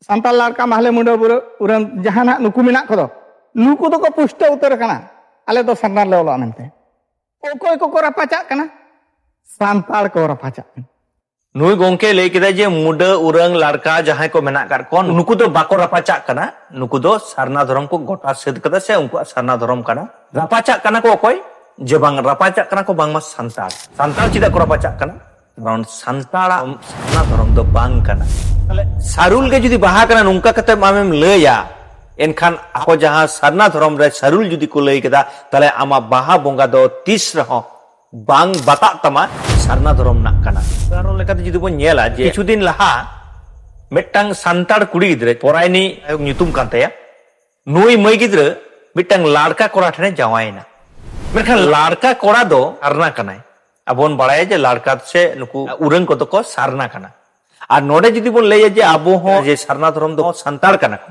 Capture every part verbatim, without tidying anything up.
ᱥᱟᱱᱛᱟᱲ ᱞᱟᱲᱠᱟ, ᱢᱟᱦᱞᱮ, ᱢᱩᱰᱟᱹ, ᱵᱩᱨᱟᱹ, ᱩᱨᱟᱹᱝ, ᱡᱟᱦᱟᱱᱟᱜ ᱱᱩᱠᱩ ᱢᱮᱱᱟᱜ ᱠᱚᱫᱚ, ᱱᱩᱠᱩ ᱫᱚᱠᱚ ᱯᱩᱥᱴᱟᱹᱣ ᱩᱛᱟᱹᱨ ᱟᱠᱟᱱᱟ, ᱟᱞᱮ ᱫᱚ ᱥᱟᱨᱱᱟ ᱞᱮ ᱚᱞᱚᱜᱼᱟ ᱢᱮᱱᱛᱮ᱾ ᱚᱠᱚᱭ ᱠᱚᱠᱚ ᱨᱟᱯᱟᱪᱟᱜ ᱠᱟᱱᱟ? ᱥᱟᱱᱛᱟᱲ ᱠᱚ ᱨᱟᱯᱟᱪᱟᱜ ᱠᱟᱱᱟ᱾ ᱱᱩᱭ ᱜᱚᱝᱠᱮ ᱞᱟᱹᱭ ᱠᱮᱫᱟ ᱡᱮ ᱢᱩᱰᱟᱹ, ᱩᱨᱟᱹᱝ, ᱞᱟᱲᱠᱟ ᱡᱟᱦᱟᱸᱭ ᱠᱚ ᱢᱮᱱᱟᱜ ᱟᱠᱟᱫ ᱠᱚ, ᱱᱩᱠᱩ ᱫᱚ ᱵᱟᱠᱚ ᱨᱟᱯᱟᱪᱟᱜ ᱠᱟᱱᱟ᱾ ᱱᱩᱠᱩ ᱫᱚ ᱥᱟᱨᱱᱟ ᱫᱷᱚᱨᱚᱢ ᱠᱚ ᱜᱚᱴᱟ ᱥᱟᱹᱛ ᱠᱟᱫᱟ ᱥᱮ ᱩᱱᱠᱩᱣᱟᱜ ᱥᱟᱨᱱᱟ ᱫᱷᱚᱨᱚᱢ ᱠᱟᱱᱟ᱾ ᱨᱟᱯᱟᱪᱟᱜ ᱠᱟᱱᱟ ᱠᱚ ᱚᱠᱚᱭ? ᱡᱮ ᱵᱟᱝ, ᱨᱟᱯᱟᱪᱟᱜ ᱠᱟᱱᱟ ᱠᱚ ᱵᱟᱝᱢᱟ ᱥᱟᱱᱛᱟᱲ᱾ ᱥᱟᱱᱛᱟᱲ ᱪᱮᱫᱟᱜ ᱠᱚ ᱨᱟᱯᱟᱪᱟᱜ ᱠᱟᱱᱟ? ᱠᱟᱨᱚᱱ ᱥᱟᱱᱛᱟᱲᱟᱜ ᱥᱟᱨᱱᱟ ᱫᱷᱚᱨᱚᱢ ᱫᱚ ᱵᱟᱝ ᱠᱟᱱᱟ᱾ ᱛᱟᱦᱞᱮ ᱥᱟᱨᱩᱞ ᱜᱮ ᱡᱩᱫᱤ ᱵᱟᱦᱟ ᱠᱟᱱᱟ, ᱱᱚᱝᱠᱟ ᱠᱟᱛᱮ ᱟᱢᱮᱢ ᱞᱟᱹᱭᱟ, ᱮᱱᱠᱷᱟᱱ ᱟᱠᱚ ᱡᱟᱦᱟᱸ ᱥᱟᱨᱱᱟ ᱫᱷᱚᱨᱚᱢ ᱨᱮ ᱥᱟᱨᱩᱞ ᱡᱩᱫᱤ ᱠᱚ ᱞᱟᱹᱭ ᱠᱮᱫᱟ, ᱛᱟᱦᱞᱮ ᱟᱢᱟᱜ ᱵᱟᱦᱟ ᱵᱚᱸᱜᱟ ᱫᱚ ᱛᱤᱥ ᱨᱮᱦᱚᱸ ᱵᱟᱝ ᱵᱟᱛᱟᱜ ᱛᱟᱢᱟ ᱥᱟᱨᱱᱟ ᱫᱷᱚᱨᱚᱢ ᱨᱮᱱᱟᱜ ᱠᱟᱱᱟ᱾ ᱩᱫᱟᱦᱚᱨᱚᱱ ᱞᱮᱠᱟᱛᱮ ᱡᱩᱫᱤ ᱵᱚᱱ ᱧᱮᱞᱟ ᱡᱮ ᱠᱤᱪᱷᱩ ᱫᱤᱱ ᱞᱟᱦᱟ ᱢᱤᱫᱴᱟᱝ ᱥᱟᱱᱛᱟᱲ ᱠᱩᱲᱤ ᱜᱤᱫᱽᱨᱟᱹ, ᱯᱚᱨᱟᱭᱱᱤ ᱟᱭᱳ ᱧᱩᱛᱩᱢ ᱠᱟᱱ ᱛᱟᱭᱟ, ᱱᱩᱭ ᱢᱟᱹᱭ ᱜᱤᱫᱽᱨᱟᱹ ᱢᱤᱫᱴᱟᱝ ᱞᱟᱲᱠᱟ ᱠᱚᱲᱟ ᱴᱷᱮᱱᱮ ᱡᱟᱶᱟᱭᱮᱱᱟ᱾ ᱢᱮᱱᱠᱷᱟᱱ ᱞᱟᱲᱠᱟ ᱠᱚᱲᱟ ᱫᱚ ᱥᱟᱨᱱᱟ ᱠᱟᱱᱟᱭ᱾ ᱟᱵᱚ ᱵᱚᱱ ᱵᱟᱲᱟᱭᱟ ᱡᱮ ᱞᱟᱲᱠᱟ ᱥᱮ ᱱᱩᱠᱩ ᱩᱨᱟᱹᱝ ᱠᱚᱫᱚ ᱠᱚ ᱥᱟᱨᱱᱟ ᱠᱟᱱᱟ᱾ ᱟᱨ ᱱᱚᱰᱮ ᱡᱩᱫᱤ ᱵᱚᱱ ᱞᱟᱹᱭᱟ ᱡᱮ ᱟᱵᱚ ᱦᱚᱸ ᱡᱮ ᱥᱟᱨᱱᱟ ᱫᱷᱚᱨᱚᱢ ᱫᱚ ᱥᱟᱱᱛᱟᱲ ᱠᱟᱱᱟ ᱠᱚ,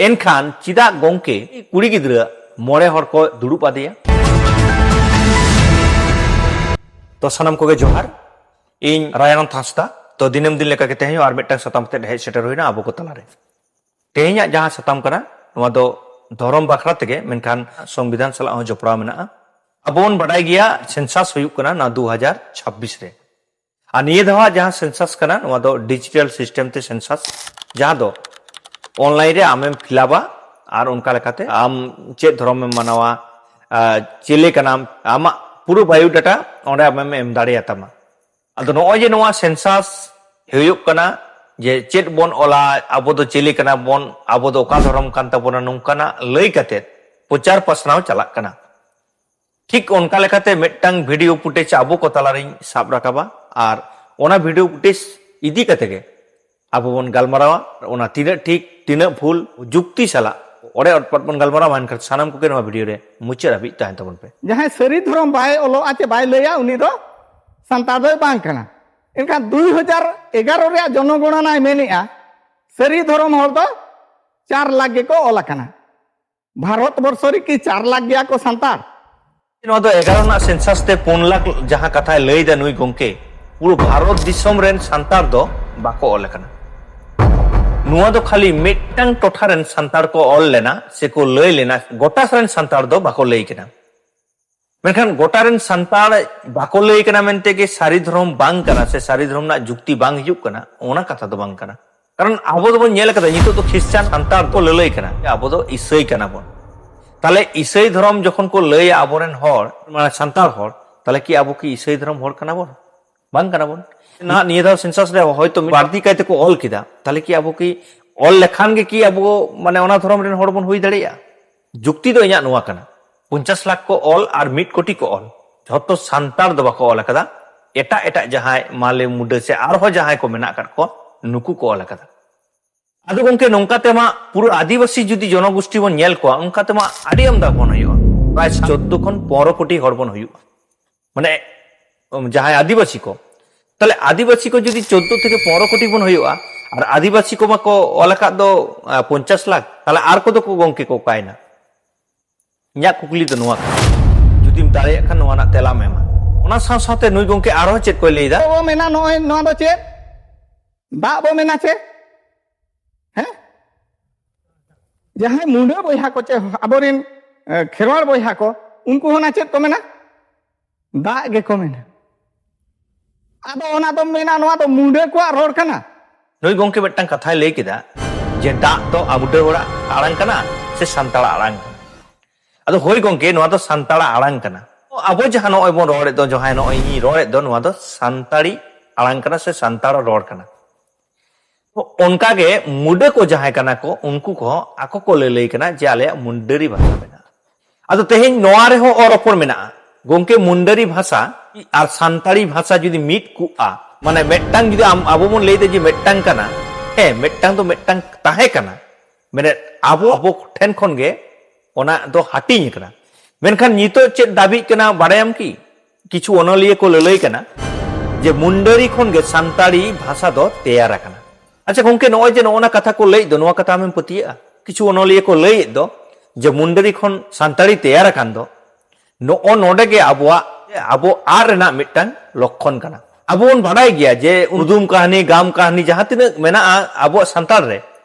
ᱮᱱᱠᱷᱟᱱ ᱪᱮᱫᱟᱜ ᱜᱚᱝᱠᱮ ᱠᱩᱲᱤ ᱜᱤᱫᱽᱨᱟᱹ ᱢᱚᱬᱮ ᱦᱚᱲ ᱠᱚ ᱫᱩᱲᱩᱵ ᱟᱫᱮᱭᱟ? ᱛᱚ ᱥᱟᱱᱟᱢ ᱠᱚᱜᱮ ᱡᱚᱦᱟᱨ, ᱤᱧ ᱨᱟᱭᱟᱱᱚᱱᱫ ᱦᱟᱸᱥᱫᱟ᱾ ᱛᱚ ᱫᱤᱱᱟᱹᱢ ᱫᱤᱱ ᱞᱮᱠᱟ ᱜᱮ ᱛᱮᱦᱮᱧ ᱦᱚᱸ ᱟᱨ ᱢᱤᱫᱴᱟᱝ ᱥᱟᱛᱟᱢ ᱠᱟᱛᱮ ᱦᱮᱡ ᱥᱮᱴᱮᱨ ᱦᱩᱭᱱᱟ ᱟᱵᱚ ᱠᱚ ᱛᱟᱞᱟᱨᱮ᱾ ᱛᱮᱦᱮᱧᱟᱜ ᱡᱟᱦᱟᱸ ᱥᱟᱛᱟᱢ ᱠᱟᱱᱟ, ᱱᱚᱣᱟ ᱫᱚ ᱫᱷᱚᱨᱚᱢ ᱵᱟᱠᱷᱨᱟ ᱛᱮᱜᱮ, ᱢᱮᱱᱠᱷᱟᱱ ᱥᱚᱝᱵᱤᱫᱷᱟᱱ ᱥᱟᱞᱟᱜ ᱦᱚᱸ ᱡᱚᱯᱲᱟᱣ ᱢᱮᱱᱟᱜᱼᱟ᱾ ᱟᱵᱚ ᱵᱚᱱ ᱵᱟᱰᱟᱭ ᱜᱮᱭᱟ ᱥᱮᱱᱥᱟᱥ ᱦᱩᱭᱩᱜ ᱠᱟᱱᱟ ᱱᱚᱣᱟ ᱫᱩ ᱦᱟᱡᱟᱨ ᱪᱷᱟᱵᱵᱤᱥ ᱨᱮ, ᱟᱨ ᱱᱤᱭᱟᱹ ᱫᱷᱟᱣᱟᱜ ᱡᱟᱦᱟᱸ ᱥᱮᱱᱥᱟᱥ ᱠᱟᱱᱟ, ᱱᱚᱣᱟ ᱫᱚ ᱰᱤᱡᱤᱴᱟᱞ ᱥᱤᱥᱴᱮᱢ ᱛᱮ ᱥᱮᱱᱥᱟᱥ, ᱡᱟᱦᱟᱸ ᱫᱚ ᱚᱱᱞᱟᱭᱤᱱ ᱨᱮ ᱟᱢᱮᱢ ᱯᱷᱤᱞᱟᱯᱟ ᱟᱨ ᱚᱱᱠᱟ ᱞᱮᱠᱟᱛᱮ ᱟᱢ ᱪᱮᱫ ᱫᱷᱚᱨᱚᱢᱮᱢ ᱢᱟᱱᱟᱣᱟ, ᱟᱨ ᱪᱮᱞᱮ ᱠᱟᱱᱟᱢ, ᱟᱢᱟᱜ ᱯᱩᱨᱟᱹ ᱵᱟᱭᱳᱰᱟᱴᱟ ᱚᱸᱰᱮ ᱟᱢᱮᱢ ᱮᱢ ᱫᱟᱲᱮᱭᱟᱛᱟᱢᱟ᱾ ᱟᱫᱚ ᱱᱚᱜᱼᱚᱭ ᱡᱮ ᱱᱚᱣᱟ ᱥᱮᱱᱥᱟᱥ ᱦᱩᱭᱩᱜ ᱠᱟᱱᱟ, ᱡᱮ ᱪᱮᱫ ᱵᱚᱱ ᱚᱞᱟ, ᱟᱵᱚ ᱫᱚ ᱪᱮᱞᱮ ᱠᱟᱱᱟ ᱵᱚᱱ, ᱟᱵᱚ ᱫᱚ ᱚᱠᱟ ᱫᱷᱚᱨᱚᱢ ᱠᱟᱱ ᱛᱟᱵᱚᱱᱟ, ᱱᱚᱝᱠᱟᱱᱟᱜ ᱞᱟᱹᱭ ᱠᱟᱛᱮ ᱯᱨᱚᱪᱟᱨ ᱯᱟᱥᱱᱟᱣ ᱪᱟᱞᱟᱜ ᱠᱟᱱᱟ᱾ ᱴᱷᱤᱠ ᱚᱱᱠᱟ ᱞᱮᱠᱟᱛᱮ ᱢᱤᱫᱴᱟᱝ ᱵᱷᱤᱰᱤᱭᱳ ᱯᱷᱩᱴᱮᱡᱽ ᱟᱵᱚ ᱠᱚ ᱛᱟᱞᱟᱨᱤᱧ ᱥᱟᱵ ᱨᱟᱠᱟᱵᱟ, ᱟᱨ ᱚᱱᱟ ᱵᱷᱤᱰᱤᱭᱳ ᱯᱷᱩᱴᱮᱡᱽ ᱤᱫᱤ ᱠᱟᱛᱮ ᱜᱮ ᱟᱵᱚ ᱵᱚᱱ ᱜᱟᱞᱢᱟᱨᱟᱣᱟ᱾ ᱚᱱᱟ ᱛᱤᱱᱟᱹᱜ ᱴᱷᱤᱠ, ᱛᱤᱱᱟᱹᱜ ᱵᱷᱩᱞ, ᱡᱩᱠᱛᱤ ᱥᱟᱞᱟᱜ ᱚᱲᱮ ᱚᱴᱯᱟᱴ ᱵᱚᱱ ᱜᱟᱞᱢᱟᱨᱟᱣᱟ᱾ ᱮᱱᱠᱷᱟᱱ ᱥᱟᱱᱟᱢ ᱠᱚᱜᱮ ᱱᱚᱣᱟ ᱵᱷᱤᱰᱤᱭᱳ ᱨᱮ ᱢᱩᱪᱟᱹᱫ ᱦᱟᱹᱵᱤᱡ ᱛᱟᱦᱮᱱ ᱛᱟᱵᱚᱱ ᱯᱮ᱾ ᱡᱟᱦᱟᱸᱭ ᱥᱟᱹᱨᱤ ᱫᱷᱚᱨᱚᱢ ᱵᱟᱭ ᱚᱞᱚᱜᱼᱟ ᱪᱮ ᱵᱟᱭ ᱞᱟᱹᱭᱟ, ᱩᱱᱤ ᱫᱚ ᱥᱟᱱᱛᱟᱲ ᱫᱚᱭ ᱵᱟᱝ ᱠᱟᱱᱟ᱾ ᱮᱱᱠᱷᱟᱱ ᱫᱩᱭ ᱦᱟᱡᱟᱨ ᱮᱜᱟᱨᱚ ᱨᱮᱭᱟᱜ ᱡᱚᱱᱚᱜᱚᱬᱚᱱᱟᱭ ᱢᱮᱱᱮᱜᱼᱟ, ᱥᱟᱹᱨᱤ ᱫᱷᱚᱨᱚᱢ ᱦᱚᱲ ᱫᱚ ᱪᱟᱨ ᱞᱟᱠᱷ ᱜᱮᱠᱚ ᱚᱞ ᱟᱠᱟᱱᱟ᱾ ᱵᱷᱟᱨᱚᱛ ᱵᱚᱨᱥᱚ ᱨᱮ ᱠᱤ ᱪᱟᱨ ᱞᱟᱠᱷ ᱜᱮᱭᱟ ᱠᱚ ᱥᱟᱱᱛᱟᱲ? ᱱᱚᱣᱟ ᱫᱚ ᱮᱜᱟᱨᱚ ᱨᱮᱱᱟᱜ ᱥᱮᱱᱥᱟᱥ ᱛᱮ ᱯᱩᱱ ᱞᱟᱠᱷ ᱡᱟᱦᱟᱸ ᱠᱟᱛᱷᱟᱭ ᱞᱟᱹᱭ ᱮᱫᱟ ᱱᱩᱭ ᱜᱚᱝᱠᱮ, ᱯᱩᱨᱟᱹ ᱵᱷᱟᱨᱚᱛ ᱫᱤᱥᱚᱢ ᱨᱮᱱ ᱥᱟᱱᱛᱟᱲ ᱫᱚ ᱵᱟᱠᱚ ᱚᱞ ᱟᱠᱟᱱᱟ᱾ ᱱᱚᱣᱟ ᱫᱚ ᱠᱷᱟᱹᱞᱤ ᱢᱤᱫᱴᱟᱝ ᱴᱚᱴᱷᱟ ᱨᱮᱱ ᱥᱟᱱᱛᱟᱲ ᱠᱚ ᱚᱞ ᱞᱮᱱᱟ ᱥᱮ ᱠᱚ ᱞᱟᱹᱭ ᱞᱮᱱᱟ, ᱜᱚᱴᱟ ᱨᱮᱱ ᱥᱟᱱᱛᱟᱲ ᱫᱚ ᱵᱟᱠᱚ ᱞᱟᱹᱭ ᱠᱟᱱᱟ᱾ ᱢᱮᱱᱠᱷᱟᱱ ᱜᱚᱴᱟ ᱨᱮᱱ ᱥᱟᱱᱛᱟᱲ ᱵᱟᱠᱚ ᱞᱟᱹᱭ ᱠᱟᱱᱟ ᱢᱮᱱᱛᱮ ᱜᱮ ᱥᱟᱹᱨᱤ ᱫᱷᱚᱨᱚᱢ ᱵᱟᱝ ᱠᱟᱱᱟ ᱥᱮ ᱥᱟᱹᱨᱤ ᱫᱷᱚᱨᱚᱢ ᱨᱮᱱᱟᱜ ᱡᱩᱠᱛᱤ ᱵᱟᱝ ᱦᱤᱡᱩᱜ ᱠᱟᱱᱟ, ᱚᱱᱟ ᱠᱟᱛᱷᱟ ᱫᱚ ᱵᱟᱝ ᱠᱟᱱᱟ᱾ ᱠᱟᱨᱚᱱ ᱟᱵᱚ ᱫᱚᱵᱚᱱ ᱧᱮᱞ ᱠᱟᱫᱟ, ᱱᱤᱛᱚᱜ ᱫᱚ ᱠᱷᱨᱤᱥᱪᱟᱱ ᱥᱟᱱᱛᱟᱲ ᱠᱚ ᱞᱟᱹᱞᱟᱹᱭ ᱠᱟᱱᱟ, ᱟᱵᱚ ᱫᱚ ᱤᱥᱟᱹᱭ ᱠᱟᱱᱟ ᱵᱚᱱ᱾ ᱛᱟᱦᱞᱮ ᱤᱥᱟᱹᱭ ᱫᱷᱚᱨᱚᱢ ᱡᱚᱠᱷᱚᱱ ᱠᱚ ᱞᱟᱹᱭᱟ ᱟᱵᱚᱨᱮᱱ ᱦᱚᱲ, ᱢᱟᱱᱮ ᱥᱟᱱᱛᱟᱲ ᱦᱚᱲ, ᱛᱟᱦᱞᱮ ᱠᱤ ᱟᱵᱚ ᱠᱤ ᱤᱥᱟᱹᱭ ᱫᱷᱚᱨᱚᱢ ᱦᱚᱲ ᱠᱟᱱᱟ ᱵᱚᱱ? ᱵᱟᱝ ᱠᱟᱱᱟ ᱵᱚᱱ᱾ ᱱᱟᱦᱟᱜ ᱱᱤᱭᱟᱹ ᱫᱷᱟᱣ ᱥᱮᱱᱥᱟᱥ ᱨᱮ ᱦᱚᱭᱛᱳ ᱵᱟᱹᱲᱛᱤ ᱠᱟᱭᱛᱮ ᱠᱚ ᱚᱞ ᱠᱮᱫᱟ, ᱛᱟᱦᱞᱮ ᱠᱤ ᱟᱵᱚ ᱠᱤ ᱚᱞ ᱞᱮᱠᱷᱟᱱ ᱜᱮ ᱠᱤ ᱟᱵᱚ, ᱢᱟᱱᱮ, ᱚᱱᱟ ᱫᱷᱚᱨᱚᱢ ᱨᱮᱱ ᱦᱚᱲ ᱵᱚᱱ ᱦᱩᱭ ᱫᱟᱲᱮᱭᱟᱜᱼᱟ? ᱡᱩᱠᱛᱤ ᱫᱚ ᱤᱧᱟᱹᱜ ᱱᱚᱣᱟ ᱠᱟᱱᱟ, ᱯᱚᱧᱪᱟᱥ ᱞᱟᱠᱷ ᱠᱚ ᱚᱞ ᱟᱨ ᱢᱤᱫ ᱠᱳᱴᱤ ᱠᱚ ᱚᱞ, ᱡᱷᱚᱛᱚ ᱥᱟᱱᱛᱟᱲ ᱫᱚ ᱵᱟᱠᱚ ᱚᱞ ᱟᱠᱟᱫᱟ, ᱮᱴᱟᱜ ᱮᱴᱟᱜ ᱡᱟᱦᱟᱸᱭ ᱢᱟᱞᱮ ᱢᱩᱰᱟᱹ ᱥᱮ ᱟᱨᱦᱚᱸ ᱡᱟᱦᱟᱸᱭ ᱠᱚ ᱢᱮᱱᱟᱜ ᱟᱠᱟᱫ ᱠᱚ, ᱱᱩᱠᱩ ᱠᱚ ᱚᱞ ᱟᱠᱟᱫᱟ᱾ ᱟᱫᱚ ᱜᱚᱝᱠᱮ, ᱱᱚᱝᱠᱟ ᱛᱮᱢᱟ ᱯᱩᱨᱟᱹ ᱟᱹᱫᱤᱵᱟᱹᱥᱤ ᱡᱩᱫᱤ ᱡᱚᱱᱚᱜᱳᱥᱴᱤ ᱵᱚᱱ ᱧᱮᱞ ᱠᱚᱣᱟ, ᱚᱱᱠᱟ ᱛᱮᱢᱟ ᱟᱹᱰᱤ ᱟᱢᱫᱟ ᱵᱚᱱ ᱦᱩᱭᱩᱜᱼᱟ, ᱯᱨᱟᱭ ᱪᱳᱫᱽᱫᱳ ᱠᱷᱚᱱ ᱯᱚᱱᱨᱚ ᱠᱳᱴᱤ ᱦᱚᱲ ᱵᱚᱱ ᱦᱩᱭᱩᱜᱼᱟ, ᱢᱟᱱᱮ, ᱩᱢ, ᱡᱟᱦᱟᱸᱭ ᱟᱹᱫᱤᱵᱟᱹᱥᱤ ᱠᱚ᱾ ᱛᱟᱦᱞᱮ ᱟᱹᱫᱤᱵᱟᱹᱥᱤ ᱠᱚ ᱡᱩᱫᱤ ᱪᱳᱫᱽᱫᱳ ᱛᱷᱮᱠᱮ ᱯᱚᱱᱨᱚ ᱠᱳᱴᱤ ᱵᱚᱱ ᱦᱩᱭᱩᱜᱼᱟ, ᱟᱨ ᱟᱹᱫᱤᱵᱟᱹᱥᱤ ᱠᱚᱢᱟ ᱠᱚ ᱚᱞ ᱟᱠᱟᱫ ᱫᱚ, ᱟ, ᱯᱚᱧᱪᱟᱥ ᱞᱟᱠᱷ, ᱛᱟᱦᱞᱮ ᱟᱨ ᱠᱚᱫᱚ ᱠᱚ ᱜᱚᱝᱠᱮ ᱠᱚ ᱚᱠᱟᱭᱮᱱᱟ? ᱤᱧᱟᱹᱜ ᱠᱩᱠᱞᱤ ᱫᱚ ᱱᱚᱣᱟ ᱠᱟᱱᱟ, ᱡᱩᱫᱤᱢ ᱫᱟᱲᱮᱭᱟᱜ ᱠᱷᱟᱱ ᱱᱚᱣᱟ ᱨᱮᱱᱟᱜ ᱛᱮᱞᱟᱢ ᱮᱢᱟ᱾ ᱚᱱᱟ ᱥᱟᱶ ᱥᱟᱶᱛᱮ ᱱᱩᱭ ᱜᱚᱝᱠᱮ ᱟᱨᱦᱚᱸ ᱪᱮᱫ ᱠᱚᱭ ᱞᱟᱹᱭᱫᱟ? ᱵᱚ ᱢᱮᱱᱟ, ᱱᱚᱜᱼᱚᱭ ᱱᱚᱣᱟ ᱫᱚ ᱪᱮᱫ? ᱫᱟᱜ ᱵᱚ ᱢᱮᱱᱟ ᱪᱮ? ᱦᱮᱸ? ᱡᱟᱦᱟᱸᱭ ᱢᱩᱰᱟᱹ ᱵᱚᱭᱦᱟ ᱠᱚ ᱪᱮ ᱟᱵᱚᱨᱮᱱ, ᱮ, ᱠᱷᱮᱨᱣᱟᱲ ᱵᱚᱭᱦᱟ ᱠᱚ, ᱩᱱᱠᱩ ᱦᱚᱸ ᱚᱱᱟ ᱪᱮᱫ ᱠᱚ ᱢᱮᱱᱟ? ᱫᱟᱜ ᱜᱮᱠᱚ ᱢᱮᱱᱟ᱾ ᱟᱫᱚ ᱚᱱᱟ ᱫᱚ ᱢᱮᱱᱟ, ᱱᱚᱣᱟ ᱫᱚ ᱢᱩᱰᱟᱹ ᱠᱚᱣᱟᱜ ᱨᱚᱲ ᱠᱟᱱᱟ᱾ ᱱᱩᱭ ᱜᱚᱝᱠᱮ ᱢᱤᱫᱴᱟᱝ ᱠᱟᱛᱷᱟᱭ ᱞᱟᱹᱭ ᱠᱮᱫᱟ ᱡᱮ ᱫᱟᱜ ᱫᱚ ᱢᱩᱰᱟᱹ ᱦᱚᱲᱟᱜ ᱟᱲᱟᱝ ᱠᱟᱱᱟ ᱥᱮ ᱥᱟᱱᱛᱟᱲᱟᱜ ᱟᱲᱟᱝ ᱠᱟᱱᱟ? ᱟᱫᱚ ᱦᱳᱭ ᱜᱚᱝᱠᱮ, ᱱᱚᱣᱟ ᱫᱚ ᱥᱟᱱᱛᱟᱲᱟᱜ ᱟᱲᱟᱝ ᱠᱟᱱᱟ᱾ ᱟᱵᱚ ᱡᱟᱦᱟᱸ ᱱᱚᱜᱼᱚᱭ ᱵᱚᱱ ᱨᱚᱲᱮᱫ ᱫᱚ, ᱡᱟᱦᱟᱸᱭ ᱱᱚᱜᱼᱚᱭ ᱤᱧ ᱨᱚᱲᱮᱫ ᱫᱚ, ᱱᱚᱣᱟ ᱫᱚ ᱥᱟᱱᱛᱟᱲᱤ ᱟᱲᱟᱝ ᱠᱟᱱᱟ ᱥᱮ ᱥᱟᱱᱛᱟᱲ ᱨᱚᱲ ᱠᱟᱱᱟ᱾ ᱚᱱᱠᱟᱜᱮ ᱢᱩᱰᱟᱹ ᱠᱚ ᱡᱟᱦᱟᱸᱭ ᱠᱟᱱᱟ ᱠᱚ, ᱩᱱᱠᱩ ᱠᱚᱦᱚᱸ ᱟᱠᱚ ᱠᱚ ᱞᱟᱹᱞᱟᱹᱭ ᱠᱟᱱᱟ ᱡᱮ ᱟᱞᱮᱭᱟᱜ ᱢᱩᱱᱰᱟᱹᱨᱤ ᱵᱷᱟᱥᱟ ᱢᱮᱱᱟᱜᱼᱟ᱾ ᱟᱫᱚ ᱛᱮᱦᱮᱧ ᱱᱚᱣᱟ ᱨᱮᱦᱚᱸ ᱚᱨ ᱨᱚᱯᱚᱲ ᱢᱮᱱᱟᱜᱼᱟ᱾ ᱜᱚᱝᱠᱮ, ᱢᱩᱱᱰᱟᱹᱨᱤ ᱵᱷᱟᱥᱟ ᱟᱨ ᱥᱟᱱᱛᱟᱲᱤ ᱵᱷᱟᱥᱟ ᱡᱩᱫᱤ ᱢᱤᱫ ᱠᱚᱜᱼᱟ, ᱢᱟᱱᱮ ᱢᱤᱫᱴᱟᱝ ᱡᱩᱫᱤ ᱟᱢ, ᱟᱵᱚ ᱵᱚᱱ ᱞᱟᱹᱭᱫᱟ ᱡᱮ ᱢᱤᱫᱴᱟᱝ ᱠᱟᱱᱟ, ᱦᱮᱸ, ᱢᱤᱫᱴᱟᱝ ᱫᱚ ᱢᱤᱫᱴᱟᱝ ᱛᱟᱦᱮᱸ ᱠᱟᱱᱟ, ᱢᱟᱱᱮ ᱟᱵᱚ, ᱟᱵᱚ ᱴᱷᱮᱱ ᱠᱷᱚᱱ ᱜᱮ ᱚᱱᱟ ᱫᱚ ᱦᱟᱹᱴᱤᱧ ᱟᱠᱟᱱᱟ᱾ ᱢᱮᱱᱠᱷᱟᱱ ᱱᱤᱛᱚᱜ ᱪᱮᱫ ᱫᱟᱹᱵᱤᱜ ᱠᱟᱱᱟ ᱵᱟᱲᱟᱭᱟᱢ ᱠᱤ? ᱠᱤᱪᱷᱩ ᱚᱱᱚᱞᱤᱭᱟᱹ ᱠᱚ ᱞᱟᱹᱞᱟᱹᱭ ᱠᱟᱱᱟ ᱡᱮ ᱢᱩᱱᱰᱟᱹᱨᱤ ᱠᱷᱚᱱ ᱜᱮ ᱥᱟᱱᱛᱟᱲᱤ ᱵᱷᱟᱥᱟ ᱫᱚ ᱛᱮᱭᱟᱨ ᱟᱠᱟᱱᱟ᱾ ᱟᱪᱪᱷᱟ ᱜᱚᱝᱠᱮ, ᱱᱚᱜᱼᱚᱭ ᱡᱮ ᱱᱚᱜᱼᱚ ᱱᱟ ᱠᱟᱛᱷᱟ ᱠᱚ ᱞᱟᱹᱭᱮᱫ ᱫᱚ, ᱱᱚᱣᱟ ᱠᱟᱛᱷᱟ ᱟᱢᱮᱢ ᱯᱟᱹᱛᱭᱟᱹᱜᱼᱟ? ᱠᱤᱪᱷᱩ ᱚᱱᱚᱞᱤᱭᱟᱹ ᱠᱚ ᱞᱟᱹᱭᱮᱫ ᱫᱚ ᱡᱮ ᱢᱩᱱᱰᱟᱹᱨᱤ ᱠᱷᱚᱱ ᱥᱟᱱᱛᱟᱲᱤ ᱛᱮᱭᱟᱨ ᱟᱠᱟᱱ ᱫᱚ, ᱱᱚᱜᱼᱚ ᱱᱚᱰᱮ ᱜᱮ ᱟᱵᱚᱣᱟᱜ, ᱟᱵᱚ ᱟᱫ ᱨᱮᱱᱟᱜ ᱢᱤᱫᱴᱟᱝ ᱞᱚᱠᱠᱷᱚᱱ ᱠᱟᱱᱟ᱾ ᱟᱵᱚ ᱵᱚᱱ ᱵᱟᱰᱟᱭ ᱜᱮᱭᱟ ᱡᱮ ᱠᱩᱫᱩᱢ ᱠᱟᱹᱦᱱᱤ, ᱜᱟᱢ ᱠᱟᱹᱦᱱᱤ ᱡᱟᱦᱟᱸ ᱛᱤᱱᱟᱹᱜ ᱢᱮᱱᱟᱜᱼᱟ ᱟᱵᱚᱣᱟᱜ ᱥᱟᱱᱛᱟᱲ ᱨᱮ,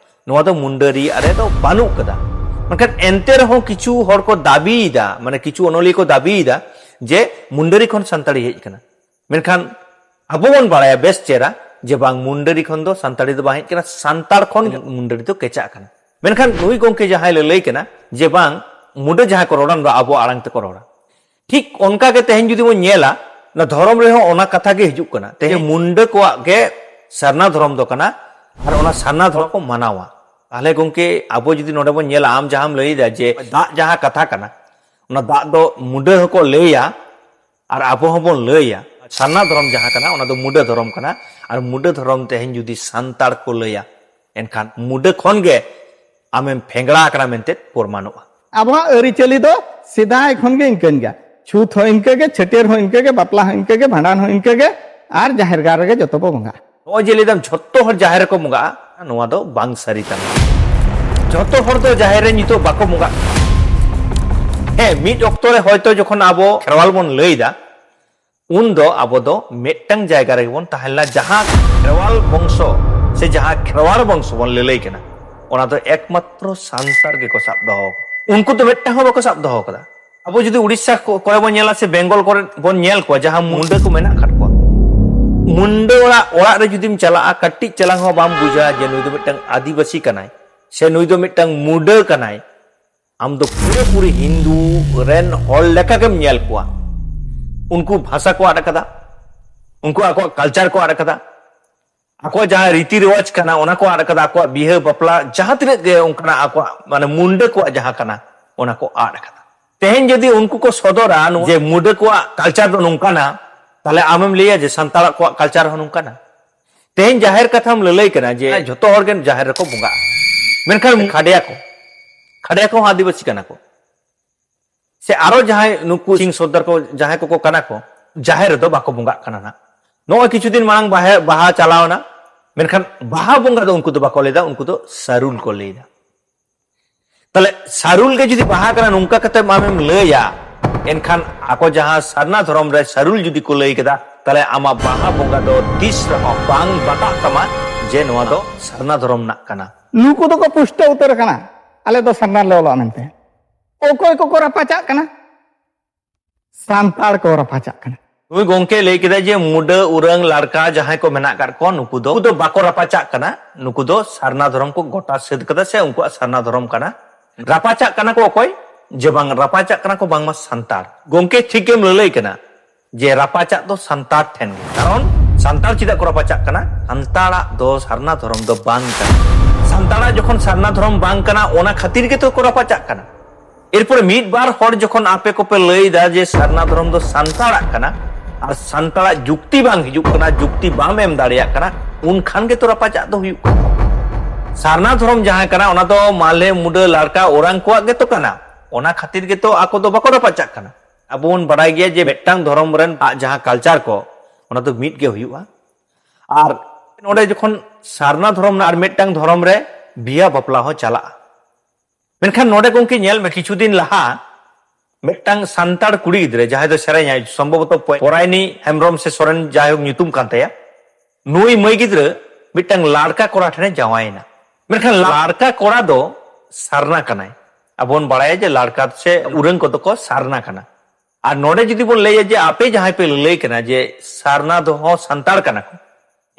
ᱱᱚᱣᱟ ᱫᱚ ᱢᱩᱱᱰᱟᱹᱨᱤ ᱨᱮ ᱫᱚ ᱵᱟᱹᱱᱩᱜ ᱠᱟᱫᱟ᱾ ᱢᱮᱱᱠᱷᱟᱱ ᱮᱱᱛᱮ ᱨᱮᱦᱚᱸ ᱠᱤᱪᱷᱩ ᱦᱚᱲ ᱠᱚ ᱫᱟᱹᱵᱤᱭᱮᱫᱟ, ᱢᱟᱱᱮ ᱠᱤᱪᱷᱩ ᱚᱱᱚᱞᱤᱭᱟᱹ ᱠᱚ ᱫᱟᱹᱵᱤᱭᱮᱫᱟ ᱡᱮ ᱢᱩᱱᱰᱟᱹᱨᱤ ᱠᱷᱚᱱ ᱥᱟᱱᱛᱟᱲᱤ ᱦᱮᱡ ᱠᱟᱱᱟ᱾ ᱢᱮᱱᱠᱷᱟᱱ ᱟᱵᱚ ᱵᱚᱱ ᱵᱟᱲᱟᱭᱟ ᱵᱮᱥ ᱪᱮᱦᱨᱟ ᱡᱮ ᱵᱟᱝ, ᱢᱩᱱᱰᱟᱹᱨᱤ ᱠᱷᱚᱱ ᱫᱚ ᱥᱟᱱᱛᱟᱲᱤ ᱫᱚ ᱵᱟᱝ ᱦᱮᱡ ᱠᱟᱱᱟ, ᱥᱟᱱᱛᱟᱲ ᱠᱷᱚᱱ ᱜᱮ ᱢᱩᱱᱰᱟᱹᱨᱤ ᱫᱚ ᱠᱮᱪᱟᱜ ᱠᱟᱱᱟ᱾ ᱢᱮᱱᱠᱷᱟᱱ ᱱᱩᱭ ᱜᱚᱢᱠᱮ ᱡᱟᱦᱟᱸᱭ ᱞᱟᱹᱞᱟᱹᱭ ᱠᱟᱱᱟ ᱡᱮ ᱵᱟᱝ, ᱢᱩᱰᱟᱹ ᱡᱟᱦᱟᱸᱭ ᱠᱚ ᱨᱚᱲᱟ, ᱚᱱᱟ ᱫᱚ ᱟᱵᱚᱣᱟᱜ ᱟᱲᱟᱝ ᱛᱮᱠᱚ ᱨᱚᱲᱟ, ᱴᱷᱤᱠ ᱚᱱᱠᱟ ᱜᱮ ᱛᱮᱦᱮᱧ ᱡᱩᱫᱤ ᱵᱚᱱ ᱧᱮᱞᱟ, ᱚᱱᱟ ᱫᱷᱚᱨᱚᱢ ᱨᱮᱦᱚᱸ ᱚᱱᱟ ᱠᱟᱛᱷᱟ ᱜᱮ ᱦᱤᱡᱩᱜ ᱠᱟᱱᱟ᱾ ᱛᱮᱦᱮᱧ ᱢᱩᱱᱰᱟᱹ ᱠᱚᱣᱟᱜ ᱜᱮ ᱥᱟᱨᱱᱟ ᱫᱷᱚᱨᱚᱢ ᱫᱚ ᱠᱟᱱᱟ, ᱟᱨ ᱚᱱᱟ ᱥᱟᱨᱱᱟ ᱫᱷᱚᱨᱚᱢ ᱠᱚ ᱢᱟᱱᱟᱣᱟ᱾ ᱛᱟᱦᱚᱞᱮ ᱜᱚᱢᱠᱮ, ᱟᱵᱚ ᱡᱩᱫᱤ ᱱᱚᱰᱮ ᱵᱚᱱ ᱧᱮᱞᱟ, ᱟᱢ ᱡᱟᱦᱟᱸᱢ ᱞᱟᱹᱭᱫᱟ ᱡᱮ ᱫᱟᱜ ᱡᱟᱦᱟᱸ ᱠᱟᱛᱷᱟ ᱠᱟᱱᱟ, ᱚᱱᱟ ᱫᱟᱜ ᱫᱚ ᱢᱩᱰᱟᱹ ᱦᱚᱸᱠᱚ ᱞᱟᱹᱭᱟ, ᱟᱨ ᱟᱵᱚ ᱦᱚᱸᱵᱚᱱ ᱞᱟᱹᱭᱟ᱾ ᱥᱟᱨᱱᱟ ᱫᱷᱚᱨᱚᱢ ᱡᱟᱦᱟᱸ ᱠᱟᱱᱟ, ᱚᱱᱟ ᱫᱚ ᱢᱩᱰᱟᱹ ᱫᱷᱚᱨᱚᱢ ᱠᱟᱱᱟ, ᱟᱨ ᱢᱩᱰᱟᱹ ᱫᱷᱚᱨᱚᱢ ᱛᱮᱦᱮᱧ ᱡᱩᱫᱤ ᱥᱟᱱᱛᱟᱲ ᱠᱚ ᱞᱟᱹᱭᱟ, ᱮᱱᱠᱷᱟᱱ ᱢᱩᱰᱟᱹ ᱠᱷᱚᱱ ᱜᱮ ᱟᱢᱮᱢ ᱯᱷᱮᱝᱲᱟ ᱟᱠᱟᱱᱟ ᱢᱮᱱᱛᱮ ᱯᱨᱚᱢᱟᱱᱚᱜᱼᱟ᱾ ᱟᱵᱚᱣᱟᱜ ᱟᱹᱨᱤᱪᱟᱹᱞᱤ ᱫᱚ ᱥᱮᱫᱟᱭ ᱠᱷᱚᱱ ᱜᱮ ᱤᱱᱠᱟᱹᱱ ᱜᱮᱭᱟ᱾ ᱪᱷᱩᱛ ᱦᱚᱸ ᱤᱱᱠᱟᱹ ᱜᱮ, ᱪᱷᱟᱹᱴᱭᱟᱹᱨ ᱦᱚᱸ ᱤᱱᱠᱟᱹ ᱜᱮ, ᱵᱟᱯᱞᱟ ᱦᱚᱸ ᱤᱱᱠᱟᱹ ᱜᱮ, ᱵᱷᱟᱸᱰᱟᱱ ᱦᱚᱸ ᱤᱱᱠᱟᱹ ᱜᱮ, ᱟᱨ ᱡᱟᱦᱮᱨ ᱜᱟᱲ ᱨᱮᱜᱮ ᱡᱚᱛᱚ ᱵᱚ ᱵᱚᱸᱜᱟᱜᱼᱟ᱾ ᱱᱚᱜᱼᱚᱭ ᱡᱮ ᱞᱟᱹᱭᱫᱟᱢ ᱡᱷᱚᱛᱚ ᱦᱚᱲ ᱡᱟᱦᱮᱨ ᱨᱮᱠᱚ ᱵᱚᱸᱜᱟᱜᱼᱟ, ᱱᱚᱣᱟ ᱫᱚ ᱵᱟᱝ ᱥᱟᱹᱨᱤ ᱠᱟᱱᱟ᱾ ᱡᱷᱚᱛᱚ ᱦᱚᱲ ᱫᱚ ᱡᱟᱦᱮᱨ ᱨᱮ ᱱᱤᱛᱚᱜ ᱵᱟᱠᱚ ᱵᱚᱸᱜᱟᱜ ᱠᱟᱱᱟ᱾ ᱦᱮᱸ, ᱢᱤᱫ ᱚᱠᱛᱚ ᱨᱮ ᱦᱚᱭᱛᱚ ᱡᱚᱠᱷᱚᱱ ᱟᱵᱚ ᱠᱷᱮᱨᱣᱟᱞ ᱵᱚᱱ ᱞᱟᱹᱭᱫᱟ, ᱩᱱ ᱫᱚ ᱟᱵᱚ ᱫᱚ ᱢᱤᱫᱴᱟᱝ ᱡᱟᱭᱜᱟ ᱨᱮᱜᱮ ᱵᱚᱱ ᱛᱟᱦᱮᱸ ᱞᱮᱱᱟ, ᱡᱟᱦᱟᱸ ᱠᱷᱮᱨᱣᱟᱞ ᱵᱚᱝᱥᱚ ᱥᱮ ᱡᱟᱦᱟᱸ ᱠᱷᱮᱨᱣᱟᱲ ᱵᱚᱝᱥᱚ ᱵᱚᱱ ᱞᱟᱹᱞᱟᱹᱭ ᱠᱟᱱᱟ, ᱚᱱᱟ ᱫᱚ ᱮᱠᱢᱟᱛᱨᱚ ᱥᱟᱱᱛᱟᱲ ᱜᱮᱠᱚ ᱥᱟᱵ ᱫᱚᱦᱚ ᱟᱠᱟᱫᱟ᱾ ᱩᱱᱠᱩ ᱫᱚ ᱢᱤᱫᱴᱟᱝ ᱦᱚᱸ ᱵᱟᱠᱚ ᱥᱟᱵ ᱫᱚᱦᱚ ᱟᱠᱟᱫᱟ᱾ ᱟᱵᱚ ᱡᱩᱫᱤ ᱩᱲᱤᱥᱥᱟ ᱠᱚ-, ᱠᱚᱨᱮ ᱵᱚᱱ ᱧᱮᱞᱟ ᱥᱮ ᱵᱮᱝᱜᱚᱞ ᱠᱚᱨᱮ ᱵᱚᱱ ᱧᱮᱞ ᱠᱚᱣᱟ, ᱡᱟᱦᱟᱸ ᱢᱩᱱᱰᱟᱹ ᱠᱚ ᱢᱮᱱᱟᱜ ᱟᱠᱟᱫ ᱠᱚᱣᱟ, ᱢᱩᱱᱰᱟᱹ ᱚᱲᱟᱜ, ᱚᱲᱟᱜ ᱨᱮ ᱡᱩᱫᱤᱢ ᱪᱟᱞᱟᱜᱼᱟ, ᱠᱟᱹᱴᱤᱡ ᱪᱟᱞᱟᱝ ᱦᱚᱸ ᱵᱟᱢ ᱵᱩᱡᱟ ᱡᱮ ᱱᱩᱭ ᱫᱚ ᱢᱤᱫᱴᱟᱝ ᱟᱹᱫᱤᱵᱟᱹᱥᱤ ᱠᱟᱱᱟᱭ ᱥᱮ ᱱᱩᱭ ᱫᱚ ᱢᱤᱫᱴᱟᱝ ᱢᱩᱰᱟᱹ ᱠᱟᱱᱟᱭ᱾ ᱟᱢ ᱫᱚ ᱯᱩᱨᱟᱹᱯᱩᱨᱤ ᱦᱤᱱᱫᱩ ᱨᱮᱱ ᱦᱚᱲ ᱞᱮᱠᱟ ᱜᱮᱢ ᱧᱮᱞ ᱠᱚᱣᱟ᱾ ᱩᱱᱠᱩ ᱵᱷᱟᱥᱟ ᱠᱚ ᱟᱫ ᱟᱠᱟᱫᱟ, ᱩᱱᱠᱩ ᱟᱠᱚᱣᱟᱜ culture ᱠᱚ ᱟᱫ ᱟᱠᱟᱫᱟ, ᱟᱠᱚᱣᱟᱜ ᱡᱟᱦᱟᱸ ᱨᱤᱛᱤ ᱨᱮᱣᱟᱡᱽ ᱠᱟᱱᱟ ᱚᱱᱟ ᱠᱚ ᱟᱫ ᱟᱠᱟᱫᱟ, ᱟᱠᱚᱣᱟᱜ ᱵᱤᱦᱟᱹ ᱵᱟᱯᱞᱟ ᱡᱟᱦᱟᱸ ᱛᱤᱱᱟᱹᱜ ᱜᱮ ᱚᱱᱠᱟᱱᱟᱜ ᱟᱠᱚᱣᱟᱜ, ᱢᱟᱱᱮ, ᱢᱩᱱᱰᱟᱹ ᱠᱚᱣᱟᱜ ᱡᱟᱦᱟᱸ ᱠᱟᱱᱟ ᱚᱱᱟ ᱠᱚ ᱟᱫ ᱟᱠᱟᱫᱟ᱾ ᱛᱮᱦᱮᱧ ᱡᱩᱫᱤ ᱩᱱᱠᱩ ᱠᱚ ᱥᱚᱫᱚᱨᱟ ᱱᱚᱣᱟ ᱡᱮ ᱢᱩᱰᱟᱹ ᱠᱚᱣᱟᱜ culture ᱫᱚ ᱱᱚᱝᱠᱟᱱᱟ, ᱛᱟᱦᱞᱮ ᱟᱢᱮᱢ ᱞᱟᱹᱭᱟ ᱡᱮ ᱥᱟᱱᱛᱟᱲᱟᱜ ᱠᱚᱣᱟᱜ culture ᱦᱚᱸ ᱱᱚᱝᱠᱟᱱᱟ᱾ ᱛᱮᱦᱮᱧ ᱡᱟᱦᱮᱨ ᱠᱟᱛᱷᱟᱢ ᱞᱟᱹᱞᱟᱹᱭ ᱠᱟᱱᱟ ᱡᱮ ᱡᱷᱚᱛᱚ ᱦᱚᱲ ᱜᱮ ᱡᱟᱦᱮᱨ ᱨᱮᱠᱚ ᱵᱚᱸᱜᱟᱜᱼᱟ, ᱢᱮᱱᱠᱷᱟᱱ ᱠᱷᱟᱰᱭᱟ ᱠᱚ, ᱠᱷᱟᱰᱭᱟ ᱠᱚᱦᱚᱸ ᱟᱹᱫᱤᱵᱟᱹᱥᱤ ᱠᱟᱱᱟ ᱠᱚ, ᱥᱮ ᱟᱨᱚ ᱡᱟᱦᱟᱸᱭ ᱱᱩᱠᱩ ᱥᱤᱝ ᱥᱚᱨᱫᱟᱨ ᱠᱚ ᱡᱟᱦᱟᱸᱭ ᱠᱚᱠᱚ ᱠᱟᱱᱟ ᱠᱚ, ᱡᱟᱦᱮᱨ ᱨᱮᱫᱚ ᱵᱟᱠᱚ ᱵᱚᱸᱜᱟᱜ ᱠᱟᱱᱟ ᱱᱟᱜ᱾ ᱱᱚᱜᱼᱚᱭ ᱠᱤᱪᱷᱩ ᱫᱤᱱ ᱢᱟᱲᱟᱝ ᱵᱟᱦᱟ, ᱵᱟᱦᱟ ᱪᱟᱞᱟᱣᱱᱟ, ᱢᱮᱱᱠᱷᱟᱱ ᱵᱟᱦᱟ ᱵᱚᱸᱜᱟ ᱫᱚ ᱩᱱᱠᱩ ᱫᱚ ᱵᱟᱠᱚ ᱞᱟᱹᱭᱫᱟ, ᱩᱱᱠᱩ ᱫᱚ ᱥᱟᱹᱨᱩᱞ ᱠᱚ ᱞᱟᱹᱭᱫᱟ᱾ ᱛᱟᱦᱞᱮ ᱥᱟᱹᱨᱩᱞ ᱜᱮ ᱡᱩᱫᱤ ᱵᱟᱦᱟ ᱠᱟᱱᱟ ᱱᱚᱝᱠᱟ ᱠᱟᱛᱮ ᱟᱢᱮᱢ ᱞᱟᱹᱭᱟ, ᱮᱱᱠᱷᱟᱱ ᱟᱠᱚ ᱡᱟᱦᱟᱸ ᱥᱟᱨᱱᱟ ᱫᱷᱚᱨᱚᱢ ᱨᱮ ᱥᱟᱹᱨᱩᱞ ᱡᱩᱫᱤ ᱠᱚ ᱞᱟᱹᱭ ᱠᱮᱫᱟ, ᱛᱟᱦᱞᱮ ᱟᱢᱟᱜ ᱵᱟᱦᱟ ᱵᱚᱸᱜᱟ ᱫᱚ ᱛᱤᱥ ᱨᱮᱦᱚᱸ ᱵᱟᱝ ᱵᱟᱛᱟᱜ ᱛᱟᱢᱟ ᱡᱮ ᱱᱚᱣᱟ ᱫᱚ ᱥᱟᱨᱱᱟ ᱫᱷᱚᱨᱚᱢ ᱨᱮᱱᱟᱜ ᱠᱟᱱᱟ᱾ ᱱᱩᱠᱩ ᱫᱚᱠᱚ ᱯᱩᱥᱴᱟᱹᱣ ᱩᱛᱟᱹᱨ ᱟᱠᱟᱱᱟ, ᱟᱞᱮ ᱫᱚ ᱥᱟᱨᱱᱟ ᱞᱮ ᱚᱞᱚᱜᱼᱟ ᱢᱮᱱᱛᱮ᱾ ᱚᱠᱚᱭ ᱠᱚᱠᱚ ᱨᱟᱯᱟᱪᱟᱜ ᱠᱟᱱᱟ? ᱥᱟᱱᱛᱟᱲ ᱠᱚ ᱨᱟᱯᱟᱪᱟᱜ ᱠᱟᱱᱟ᱾ ᱱᱩᱭ ᱜᱚᱝᱠᱮ ᱞᱟᱹᱭ ᱠᱮᱫᱟ ᱡᱮ ᱢᱩᱰᱟᱹ, ᱩᱨᱟᱹᱝ, ᱞᱟᱲᱠᱟ ᱡᱟᱦᱟᱸᱭ ᱠᱚ ᱢᱮᱱᱟᱜ ᱟᱠᱟᱫ ᱠᱚᱣᱟ, ᱱᱩᱠᱩ ᱫᱚ, ᱱᱩᱠᱩ ᱫᱚ ᱵᱟᱠᱚ ᱨᱟᱯᱟᱪᱟᱜ ᱠᱟᱱᱟ, ᱱᱩᱠᱩ ᱫᱚ ᱥᱟᱨᱱᱟ ᱫᱷᱚᱨᱚᱢ ᱠᱚ ᱜᱚᱴᱟ ᱥᱟᱹᱛ ᱠᱟᱫᱟ ᱥᱮ ᱩᱱᱠᱩᱣᱟᱜ ᱥᱟᱨᱱᱟ ᱫᱷᱚᱨᱚᱢ ᱠᱟᱱᱟ᱾ ᱨᱟᱯᱟᱪᱟᱜ ᱠᱟᱱᱟ ᱠᱚ ᱚᱠᱚᱭ? ᱡᱮ ᱵᱟᱝ, ᱨᱟᱯᱟᱪᱟᱜ ᱠᱟᱱᱟ ᱠᱚ ᱵᱟᱝᱢᱟ ᱥᱟᱱᱛᱟᱲ᱾ ᱜᱚᱝᱠᱮ ᱴᱷᱤᱠ ᱜᱮᱢ ᱞᱟᱹᱞᱟᱹᱭ ᱠᱟᱱᱟ ᱡᱮ ᱨᱟᱯᱟᱪᱟᱜ ᱫᱚ ᱥᱟᱱᱛᱟᱲ ᱴᱷᱮᱱ ᱜᱮ, ᱠᱟᱨᱚᱱ ᱥᱟᱱᱛᱟᱲ ᱪᱮᱫᱟᱜ ᱠᱚ ᱨᱟᱯᱟᱪᱟᱜ ᱠᱟᱱᱟ? ᱥᱟᱱᱛᱟᱲᱟᱜ ᱫᱚ ᱥᱟᱨᱱᱟ ᱫᱷᱚᱨᱚᱢ ᱫᱚ ᱵᱟᱝ ᱠᱟᱱᱟ᱾ ᱥᱟᱱᱛᱟᱲᱟᱜ ᱡᱚᱠᱷᱚᱱ ᱥᱟᱨᱱᱟ ᱫᱷᱚᱨᱚᱢ ᱵᱟᱝ ᱠᱟᱱᱟ, ᱚᱱᱟ ᱠᱷᱟᱹᱛᱤᱨ ᱜᱮᱛᱚ ᱠᱚ ᱨᱟᱯᱟᱪᱟᱜ ᱠᱟᱱᱟ᱾ ᱮᱨᱯᱚᱨᱮ ᱢᱤᱫ ᱵᱟᱨ ᱦᱚᱲ ᱡᱚᱠᱷᱚᱱ ᱟᱯᱮ ᱠᱚᱯᱮ ᱞᱟᱹᱭ ᱫᱟ ᱡᱮ ᱥᱟᱨᱱᱟ ᱫᱷᱚᱨᱚᱢ ᱫᱚ ᱥᱟᱱᱛᱟᱲᱟᱜ ᱠᱟᱱᱟ ᱟᱨ ᱥᱟᱱᱛᱟᱲᱟᱜ ᱡᱩᱠᱛᱤ ᱵᱟᱝ ᱦᱤᱡᱩᱜ ᱠᱟᱱᱟ, ᱡᱩᱠᱛᱤ ᱵᱟᱢ ᱮᱢ ᱫᱟᱲᱮᱭᱟᱜ ᱠᱟᱱᱟ, ᱩᱱ ᱠᱷᱟᱱ ᱜᱮᱛᱚ ᱨᱟᱯᱟᱪᱟᱜ ᱫᱚ ᱦᱩᱭᱩᱜ ᱠᱟᱱᱟ᱾ ᱥᱟᱨᱱᱟ ᱫᱷᱚᱨᱚᱢ ᱡᱟᱦᱟᱸ ᱠᱟᱱᱟ, ᱚᱱᱟ ᱫᱚ ᱢᱟᱞᱦᱮ, ᱢᱩᱰᱟᱹ, ᱞᱟᱲᱠᱟ, ᱳᱨᱟᱝ ᱠᱚᱣᱟᱜ ᱜᱮᱛᱚ ᱠᱟᱱᱟ᱾ ᱚᱱᱟ ᱠᱷᱟᱹᱛᱤᱨ ᱜᱮᱛᱚ ᱟᱠᱚ ᱫᱚ ᱵᱟᱠᱚ ᱨᱟᱯᱟᱪᱟᱜ ᱠᱟᱱᱟ᱾ ᱟᱵᱚ ᱵᱚᱱ ᱵᱟᱲᱟᱭ ᱜᱮᱭᱟ ᱡᱮ ᱢᱤᱫᱴᱟᱝ ᱫᱷᱚᱨᱚᱢ ᱨᱮᱱ ᱟᱜ ᱡᱟᱦᱟᱸ culture ᱠᱚ, ᱚᱱᱟ ᱫᱚ ᱢᱤᱫ ᱜᱮ ᱦᱩᱭᱩᱜᱼᱟ᱾ ᱟᱨ ᱱᱚᱰᱮ ᱡᱚᱠᱷᱚᱱ ᱥᱟᱨᱱᱟ ᱫᱷᱚᱨᱚᱢ ᱨᱮᱱᱟᱜ ᱟᱨ ᱢᱤᱫᱴᱟᱝ ᱫᱷᱚᱨᱚᱢ ᱨᱮ ᱵᱤᱦᱟ ᱵᱟᱯᱞᱟ ᱦᱚᱸ ᱪᱟᱞᱟᱜᱼᱟ, ᱢᱮᱱᱠᱷᱟᱱ ᱱᱚᱰᱮ ᱜᱚᱝᱠᱮ ᱧᱮᱞ ᱢᱮ, ᱠᱤᱪᱷᱩ ᱫᱤᱱ ᱞᱟᱦᱟ ᱢᱤᱫᱴᱟᱝ ᱥᱟᱱᱛᱟᱲ ᱠᱩᱲᱤ ᱜᱤᱫᱽᱨᱟᱹ, ᱡᱟᱦᱟᱸᱭ ᱫᱚ ᱥᱮᱨᱮᱧᱟᱭ, ᱥᱚᱢᱵᱷᱚᱵᱚᱛᱚ ᱯᱚᱭ-, ᱯᱚᱨᱟᱭᱱᱤ ᱦᱮᱢᱵᱨᱚᱢ ᱥᱮ ᱥᱚᱨᱮᱱ, ᱡᱟᱭᱦᱳᱠ ᱧᱩᱛᱩᱢ ᱠᱟᱱ ᱛᱟᱭᱟ, ᱱᱩᱭ ᱢᱟᱹᱭ ᱜᱤᱫᱽᱨᱟᱹ ᱢᱤᱫᱴᱟᱝ ᱞᱟᱲᱠᱟ ᱠᱚᱲᱟ ᱴᱷᱮᱱᱮ ᱡᱟᱶᱟᱭᱮᱱᱟ᱾ ᱢᱮᱱᱠᱷᱟᱱ ᱞᱟᱲᱠᱟ ᱠᱚᱲᱟ ᱫᱚ ᱥᱟᱨᱱᱟ ᱠᱟᱱᱟᱭ᱾ ᱟᱵᱚ ᱵᱚᱱ ᱵᱟᱲᱟᱭᱟ ᱡᱮ ᱞᱟᱲᱠᱟ ᱥᱮ ᱩᱨᱟᱹᱝ ᱠᱚᱫᱚ ᱠᱚ ᱥᱟᱨᱱᱟ ᱠᱟᱱᱟ᱾ ᱟᱨ ᱱᱚᱰᱮ ᱡᱩᱫᱤ ᱵᱚᱱ ᱞᱟᱹᱭᱟ ᱡᱮ ᱟᱯᱮ ᱡᱟᱦᱟᱸᱭ ᱯᱮ ᱞᱟᱹᱞᱟᱹᱭ ᱠᱟᱱᱟ ᱡᱮ ᱥᱟᱨᱱᱟ ᱫᱚ ᱦᱚᱸ ᱥᱟᱱᱛᱟᱲ ᱠᱟᱱᱟ ᱠᱚ,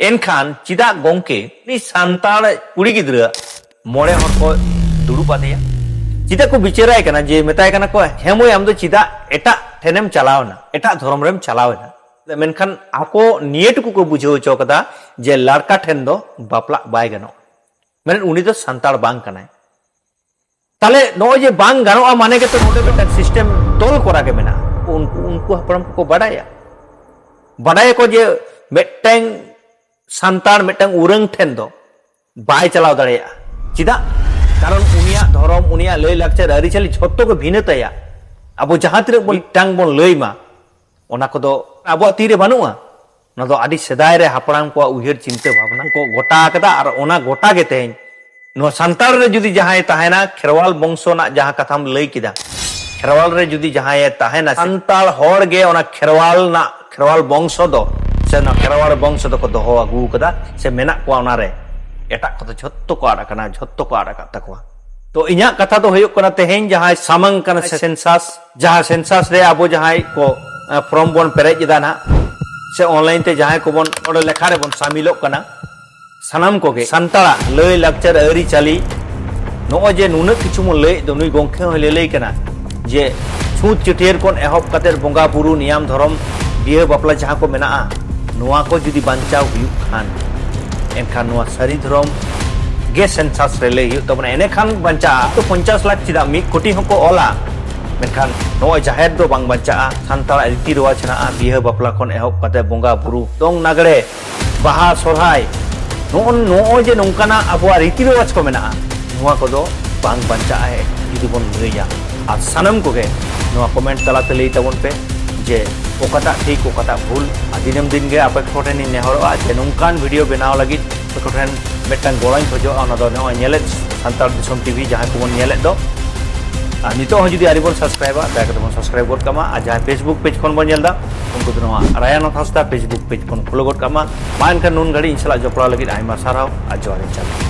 ᱮᱱᱠᱷᱟᱱ ᱪᱮᱫᱟᱜ ᱜᱚᱝᱠᱮ ᱩᱱᱤ ᱥᱟᱱᱛᱟᱲ ᱠᱩᱲᱤ ᱜᱤᱫᱽᱨᱟᱹ ᱢᱚᱬᱮ ᱦᱚᱲ ᱠᱚ ᱫᱩᱲᱩᱵ ᱟᱫᱮᱭᱟ? ᱪᱮᱫᱟᱜ ᱠᱚ ᱵᱤᱪᱟᱹᱨᱟᱭ ᱠᱟᱱᱟ? ᱡᱮ ᱢᱮᱛᱟᱭ ᱠᱟᱱᱟ ᱠᱚ, "ᱦᱮᱸ ᱢᱟᱹᱭ, ᱟᱢ ᱫᱚ ᱪᱮᱫᱟᱜ ᱮᱴᱟᱜ ᱴᱷᱮᱱᱮᱢ ᱪᱟᱞᱟᱣ ᱮᱱᱟ, ᱮᱴᱟᱜ ᱫᱷᱚᱨᱚᱢ ᱨᱮᱢ ᱪᱟᱞᱟᱣ ᱮᱱᱟ?" ᱢᱮᱱᱠᱷᱟᱱ ᱟᱠᱚ ᱱᱤᱭᱟᱹ ᱴᱩᱠᱩ ᱠᱚ ᱵᱩᱡᱷᱟᱹᱣ ᱦᱚᱪᱚ ᱠᱟᱫᱟ ᱡᱮ ᱞᱟᱲᱠᱟ ᱴᱷᱮᱱ ᱫᱚ ᱵᱟᱯᱞᱟᱜ ᱵᱟᱭ ᱜᱟᱱᱚᱜᱼᱟ᱾ ᱢᱟᱱᱮ ᱩᱱᱤ ᱫᱚ ᱥᱟᱱᱛᱟᱲ ᱵᱟᱝ ᱠᱟᱱᱟᱭ᱾ ᱛᱟᱦᱞᱮ ᱱᱚᱜᱼᱚᱭ ᱡᱮ ᱵᱟᱝ ᱜᱟᱱᱚᱜᱼᱟ ᱢᱟᱱᱮ ᱜᱮᱛᱚ ᱱᱚᱰᱮ ᱢᱤᱫᱴᱟᱝ system ᱛᱚᱞ ᱠᱚᱨᱟ ᱜᱮ ᱢᱮᱱᱟᱜᱼᱟ᱾ ᱩᱱᱠᱩ, ᱩᱱᱠᱩ ᱦᱟᱯᱲᱟᱢ ᱠᱚᱠᱚ ᱵᱟᱰᱟᱭᱟ, ᱵᱟᱰᱟᱭᱟᱠᱚ ᱡᱮ ᱢᱤᱫᱴᱟᱝ ᱥᱟᱱᱛᱟᱲ ᱢᱤᱫᱴᱟᱝ ᱩᱨᱟᱹᱝ ᱴᱷᱮᱱ ᱫᱚ ᱵᱟᱭ ᱪᱟᱞᱟᱣ ᱫᱟᱲᱮᱭᱟᱜᱼᱟ᱾ ᱪᱮᱫᱟᱜ? ᱠᱟᱨᱚᱱ ᱩᱱᱤᱭᱟᱜ ᱫᱷᱚᱨᱚᱢ, ᱩᱱᱤᱭᱟᱜ ᱞᱟᱹᱭ ᱞᱟᱠᱪᱟᱨ, ᱟᱹᱨᱤᱪᱟᱹᱞᱤ ᱡᱷᱚᱛᱚ ᱜᱮ ᱵᱷᱤᱱᱟᱹ ᱛᱟᱭᱟ᱾ ᱟᱵᱚ ᱡᱟᱦᱟᱸ ᱛᱤᱱᱟᱹᱜ ᱵᱚᱱ ᱢᱤᱫᱴᱟᱝ ᱵᱚᱱ ᱞᱟᱹᱭ ᱢᱟ, ᱚᱱᱟ ᱠᱚᱫᱚ ᱟᱵᱚᱣᱟᱜ ᱛᱤᱨᱮ ᱵᱟᱹᱱᱩᱜᱼᱟ᱾ ᱚᱱᱟ ᱫᱚ ᱟᱹᱰᱤ ᱥᱮᱫᱟᱭ ᱨᱮ ᱦᱟᱯᱲᱟᱢ ᱠᱚᱣᱟᱜ ᱩᱭᱦᱟᱹᱨ ᱪᱤᱱᱛᱟᱹ ᱵᱷᱟᱵᱽᱱᱟ ᱠᱚ ᱜᱚᱴᱟ ᱟᱠᱟᱫᱟ, ᱟᱨ ᱚᱱᱟ ᱜᱚᱴᱟ ᱜᱮ ᱛᱮᱦᱮᱧ ᱱᱚᱣᱟ ᱥᱟᱱᱛᱟᱲ ᱨᱮ ᱡᱩᱫᱤ ᱡᱟᱦᱟᱸᱭ ᱛᱟᱦᱮᱱᱟ, ᱠᱷᱮᱨᱣᱟᱞ ᱵᱚᱝᱥᱚ ᱨᱮᱱᱟᱜ ᱡᱟᱦᱟᱸ ᱠᱟᱛᱷᱟᱢ ᱞᱟᱹᱭ ᱠᱮᱫᱟ, ᱠᱷᱮᱨᱣᱟᱞ ᱨᱮ ᱡᱩᱫᱤ ᱡᱟᱦᱟᱸᱭᱮ ᱛᱟᱦᱮᱱᱟ, ᱥᱟᱱᱛᱟᱲ ᱦᱚᱲ ᱜᱮ ᱚᱱᱟ ᱠᱷᱮᱨᱣᱟᱞ ᱨᱮᱱᱟᱜ ᱠᱷᱮᱨᱣᱟᱞ ᱵᱚᱝᱥᱚ ᱫᱚ, ᱥᱮ ᱚᱱᱟ ᱠᱷᱮᱨᱣᱟᱲ ᱵᱚᱝᱥᱚ ᱫᱚᱠᱚ ᱫᱚᱦᱚ ᱟᱹᱜᱩ ᱟᱠᱟᱫᱟ ᱥᱮ ᱢᱮᱱᱟᱜ ᱠᱚᱣᱟ ᱚᱱᱟᱨᱮ᱾ ᱮᱴᱟᱜ ᱠᱚᱫᱚ ᱡᱷᱚᱛᱚ ᱠᱚ ᱟᱫ ᱟᱠᱟᱱᱟ, ᱡᱷᱚᱛᱚ ᱠᱚ ᱟᱫ ᱟᱠᱟᱫ ᱛᱟᱠᱚᱣᱟ᱾ ᱛᱚ ᱤᱧᱟᱹᱜ ᱠᱟᱛᱷᱟ ᱫᱚ ᱦᱩᱭᱩᱜ ᱠᱟᱱᱟ, ᱛᱮᱦᱮᱧ ᱡᱟᱦᱟᱸᱭ ᱥᱟᱢᱟᱝ ᱠᱟᱱᱟ ᱥᱮ ᱥᱮᱱᱥᱟᱥ, ᱡᱟᱦᱟᱸ ᱥᱮᱱᱥᱟᱥ ᱨᱮ ᱟᱵᱚ ᱡᱟᱦᱟᱸᱭ ᱠᱚ ᱯᱷᱨᱚᱢ ᱵᱚᱱ ᱯᱮᱨᱮᱡ ᱮᱫᱟ ᱱᱟᱦᱟᱜ, ᱥᱮ ᱚᱱᱞᱟᱭᱤᱱ ᱛᱮ ᱡᱟᱦᱟᱸᱭ ᱠᱚᱵᱚᱱ ᱚᱸᱰᱮ ᱞᱮᱠᱷᱟ ᱨᱮᱵᱚᱱ ᱥᱟᱢᱤᱞᱚᱜ ᱠᱟᱱᱟ, ᱥᱟᱱᱟᱢ ᱠᱚᱜᱮ ᱥᱟᱱᱛᱟᱲᱟᱜ ᱞᱟᱹᱭ ᱞᱟᱠᱪᱟᱨ ᱟᱹᱨᱤᱪᱟᱹᱞᱤ, ᱱᱚᱜᱼᱚᱭ ᱡᱮ ᱱᱩᱱᱟᱹᱜ ᱠᱤᱪᱷᱩ ᱵᱚᱱ ᱞᱟᱹᱭᱮᱫ ᱫᱚ, ᱱᱩᱭ ᱜᱚᱢᱠᱮ ᱦᱚᱸᱭ ᱞᱟᱹᱞᱟᱹᱭ ᱠᱟᱱᱟ ᱡᱮ ᱪᱷᱩᱸᱛ ᱪᱷᱟᱹᱴᱭᱟᱹᱨ ᱠᱷᱚᱱ ᱮᱦᱚᱵ ᱠᱟᱛᱮᱫ ᱵᱚᱸᱜᱟ ᱵᱩᱨᱩ ᱱᱤᱭᱟᱢ ᱫᱷᱚᱨᱚᱢ, ᱵᱤᱦᱟᱹ ᱵᱟᱯᱞᱟ ᱡᱟᱦᱟᱸ ᱠᱚ ᱢᱮᱱᱟᱜᱼᱟ, ᱱᱚᱣᱟ ᱠᱚ ᱡᱩᱫᱤ ᱵᱟᱧᱪᱟᱣ ᱦᱩᱭᱩᱜ ᱠᱷᱟᱱ, ᱮᱱᱠᱷᱟᱱ ᱱᱚᱣᱟ ᱥᱟᱹᱨᱤ ᱫᱷᱚᱨᱚᱢ ᱜᱮ ᱥᱮᱱᱥᱟᱥ ᱨᱮ ᱞᱟᱹᱭ ᱦᱩᱭᱩᱜ ᱛᱟᱵᱚᱱᱟ᱾ ᱮᱱᱮᱠᱷᱟᱱ ᱵᱟᱧᱪᱟᱜᱼᱟ᱾ ᱛᱚ ᱯᱚᱧᱪᱟᱥ ᱞᱟᱠᱷ ᱪᱮᱫᱟᱜ, ᱢᱤᱫ ᱠᱳᱴᱤ ᱦᱚᱸᱠᱚ ᱚᱞᱟ, ᱢᱮᱱᱠᱷᱟᱱ ᱱᱚᱜᱼᱚᱭ ᱡᱟᱦᱮᱨ ᱫᱚ ᱵᱟᱝ ᱵᱟᱧᱪᱟᱜᱼᱟ᱾ ᱥᱟᱱᱛᱟᱲᱟᱜ ᱨᱤᱛᱤ ᱨᱮᱣᱟᱡᱽ ᱦᱮᱱᱟᱜᱼᱟ, ᱵᱤᱦᱟᱹ ᱵᱟᱯᱞᱟ ᱠᱷᱚᱱ ᱮᱦᱚᱵ ᱠᱟᱛᱮ ᱵᱚᱸᱜᱟ ᱵᱩᱨᱩ, ᱫᱚᱝ ᱞᱟᱜᱽᱲᱮ, ᱵᱟᱦᱟ ᱥᱚᱨᱦᱟᱭ, ᱱᱚᱜᱼᱚ ᱱᱚᱜᱼᱚᱭ ᱡᱮ ᱱᱚᱝᱠᱟᱱᱟᱜ ᱟᱵᱚᱣᱟᱜ ᱨᱤᱛᱤ ᱨᱮᱣᱟᱡᱽ ᱠᱚ ᱢᱮᱱᱟᱜᱼᱟ, ᱱᱚᱣᱟ ᱠᱚᱫᱚ ᱵᱟᱝ ᱵᱟᱧᱪᱟᱜᱼᱟ ᱡᱩᱫᱤ ᱵᱚᱱ ᱞᱟᱹᱭᱟ᱾ ᱟᱨ ᱥᱟᱱᱟᱢ ᱠᱚᱜᱮ ᱱᱚᱣᱟ ᱠᱚᱢᱮᱱᱴ ᱛᱟᱞᱟᱛᱮ ᱞᱟᱹᱭ ᱛᱟᱵᱚᱱ ᱯᱮ ᱡᱮ ᱚᱠᱟᱴᱟᱜ ᱴᱷᱤᱠ, ᱚᱠᱟᱴᱟᱜ ᱵᱷᱩᱞ᱾ ᱟᱨ ᱫᱤᱱᱟᱹᱢ ᱫᱤᱱ ᱜᱮ ᱟᱯᱮ ᱠᱚᱴᱷᱮᱱᱤᱧ ᱱᱮᱦᱚᱨᱚᱜᱼᱟ ᱡᱮ ᱱᱚᱝᱠᱟᱱ ᱵᱷᱤᱰᱤᱭᱳ ᱵᱮᱱᱟᱣ ᱞᱟᱹᱜᱤᱫ ᱟᱯᱮ ᱠᱚᱴᱷᱮᱱ ᱢᱤᱫᱴᱟᱝ ᱜᱚᱲᱚᱧ ᱠᱷᱚᱡᱚᱜᱼᱟ, ᱚᱱᱟ ᱫᱚ ᱱᱚᱜᱼᱚᱭ ᱧᱮᱞᱮᱫ ᱥᱟᱱᱛᱟᱲ ᱫᱤᱥᱚᱢ ᱴᱤᱵᱷᱤ ᱡᱟᱦᱟᱸᱭ ᱠᱚᱵᱚᱱ ᱧᱮᱞᱮᱫ ᱫᱚ᱾ ᱟᱨ ᱱᱤᱛᱚᱜ ᱦᱚᱸ ᱡᱩᱫᱤ ᱟᱹᱣᱨᱤ ᱵᱚᱱ ᱥᱟᱵᱥᱠᱨᱟᱭᱤᱵᱟ, ᱫᱟᱭᱟ ᱠᱟᱛᱮ ᱵᱚᱱ ᱥᱟᱵᱥᱠᱨᱟᱭᱤᱵ ᱜᱚᱫ ᱠᱟᱜ ᱢᱟ᱾ ᱟᱨ ᱡᱟᱦᱟᱸᱭ ᱯᱷᱮᱥᱵᱩᱠ ᱯᱮᱡᱽ ᱠᱷᱚᱱ ᱵᱚᱱ ᱧᱮᱞ ᱮᱫᱟ, ᱩᱱᱠᱩ ᱫᱚ ᱱᱚᱣᱟ ᱨᱟᱭᱟᱱᱟᱛᱷ ᱦᱟᱸᱥᱫᱟ ᱯᱷᱮᱥᱵᱩᱠ ᱯᱮᱡᱽ ᱠᱷᱚᱱ ᱯᱷᱚᱞᱳ ᱜᱚᱫ ᱠᱟᱜ ᱢᱟ᱾ ᱢᱟ ᱮᱱᱠᱷᱟᱱ ᱱᱩᱱ ᱜᱷᱟᱹᱲᱤᱡ ᱤᱧ ᱥᱟᱞᱟᱜ ᱡᱚᱯᱲᱟᱣ ᱞᱟᱹᱜᱤᱫ ᱟᱭᱢᱟ ᱥᱟᱨᱦᱟᱣ ᱟᱨ ᱡᱚᱦᱟᱨ ᱤᱧ ᱪᱟᱞ᱾